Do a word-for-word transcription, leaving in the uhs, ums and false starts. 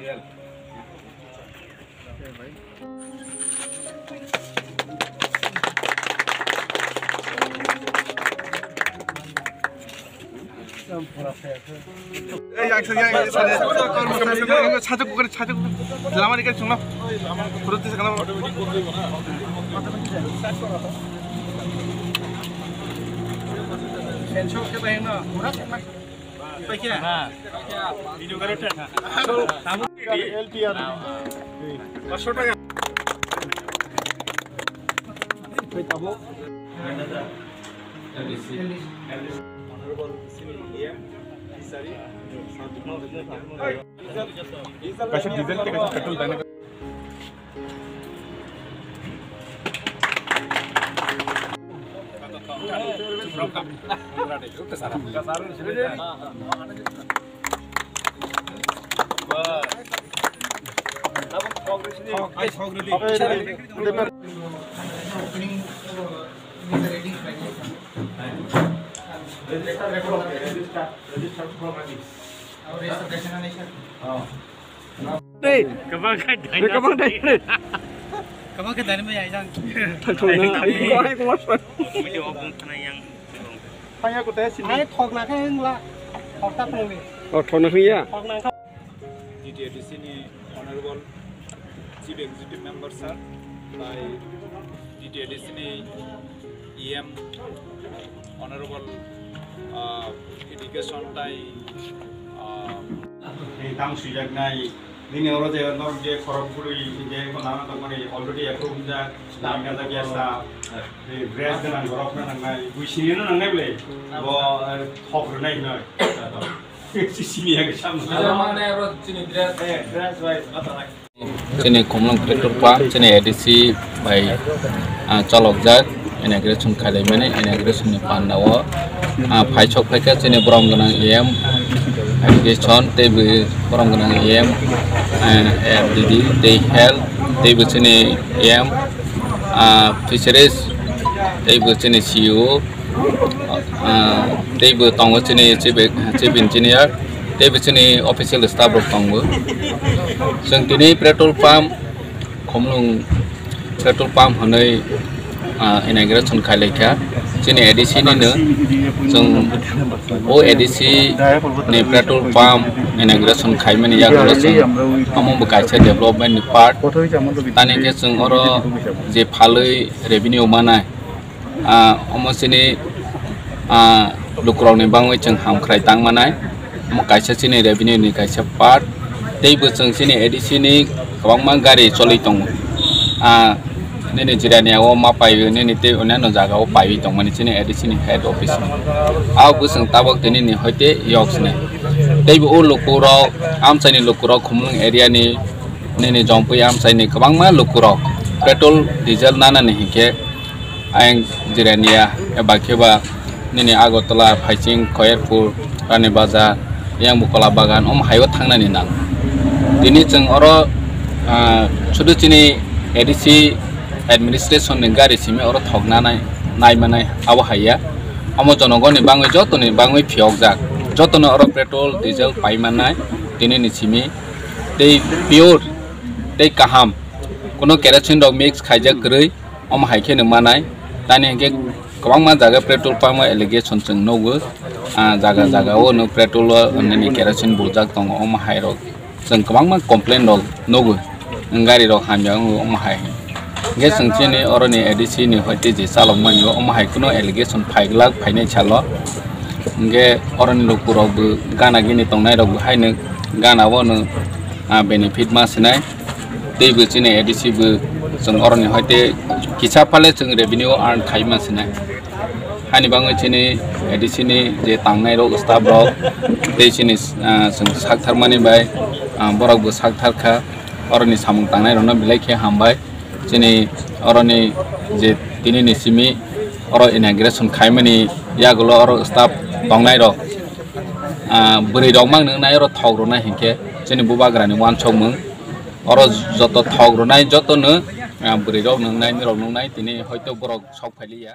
এই, এক সেকেন্ড, এক সেকেন্ড, কর্মচারী, সাহায্য করে, সাহায্য করে। লামারি কে শুনো। ঘুরতে থাকো। Kaisa diesel tei kaisa petrol dana. Hey. Kabang khe dynamic. Hey, kabang khe dynamic. Kabang khe dynamic ya, jang. Thang thang na. Ai, ko, ai, ko, mas. Video bung khana yang. Thang ya ko te sini. Ai, thok na khe wngla. Thok ta thong ni. Oh, thok na khe ya. Thok na khe. D T A D C ni Honorable Chief Executive Member sir, bai D T A D C ni E M, Honorable, ah, Education tai, ah, ni tang suijaknai, nini oro je norok je khorok bwrwi je nana tongmani already approve wngjak, nang gajak ya sa, ni dress gwnang borok no nangnai, bui sini no nangnai bwle, bo, eh, thok rwnai hinoi. Simi ya ke sam. Aja mane oro chini dress. Eh, dress bai, bata lai. Chini Khumlwng petrol pump, chini A D C bai, ah, cholokjak inauguration khailai mani, inauguration ni panda o, ah, phaisok phaikha chini borom gwnang E M, education, tei bo borom gwnang E M, eh, F D D, tei health, tei bo chini E M, ah, fisheries, tei bo chini C E O, ah, tei bo tongo chini chief, chief engineer, tei bo chini official staff rok tongo. Chwng tini petrol pump, Khumlwng petrol pump hwnwi, ah, inauguration khailai kha. Chini A D C ni no chwng o A D C ni petrol pump inauguration khaimani yagulo chwng omo bo kaisa development ni part. Tani khe chwng oro je phalwi revenue manai, ah, omo chini, ah, lukurokni bangwi chwng hamkrai tang manai. Omo kaisa chini revenue ni kaisa part. Tei bo chwng chini A D C ni kwbangma gari choli tongo. Ah, nini Jirania o ma paiwi, nini tei onano jaga o paiwi tongmani chini A D C ni head office ni. Ah, bo chwng tabok tini ni hoite yok sini. Tei bo o lukurok, amchaini lukurok, Khumlwng area ni, nini Jompui amchaini kwbangma lukurok petrol, diesel nanani hinkhe, ayang Jirania, eba khe ba nini Agartala, Phaising, Khoyerpur, Rani Bazar, yang bo Kola Bagan, omo hai o thangnani nang. Tini chwng oro, ah, sudu chini A D C administration ni gari simi oro thokna nai, nai manai abo hai ya. Omo jonogoni bangwi, jotoni bangwi phiyokjak. Jotono oro petrol, diesel pai mannai tini ni simi. Tei pure, tei kaham. Kuno kerosene rok mix khaijak kwrwi. Omo hai kheno manai. Tani hinkhe kwbangma jaga petrol pump o allegation chwng nugo. Ah, jaga jaga o no petrol o nini kerosene buljak tongo, omo hai rok chwng kwbangma complain rok nugo. Nwng gari rok hamya wngo, omo hai. Hinkhe chwng chini oroni A D C ni hoite je chalok mani o, omo hai kuno allegation phaiglak phainai salo. Hinkhe oroni lukurok bo gana gini tongnai rok bo haino gana o no, ah, benefit ma sinai. Tei bo chini A D C bo chwng oroni hoite kisa phale chwng revenue earn khai ma sinai. Hani bangwi chini A D C ni je tangnai rok, staff rok, tei chini, ah, chwng sak thar mani bai, ah, borok bo sak thar kha. Oroni samung tangnai rok no belai khe hambai. Chini oroni je tini ni simi oro inauguration khai mani yagulo oro staff tongnai rok, ah, bwrwi rok mang nwngnai oro thok rwnai hinkhe chini bubagra ni uansukmung. Oro joto thok rwnai joto no, ah, bwrwi rok nwngnai, nini rok nwngnai, tini hoito borok sok phailiya.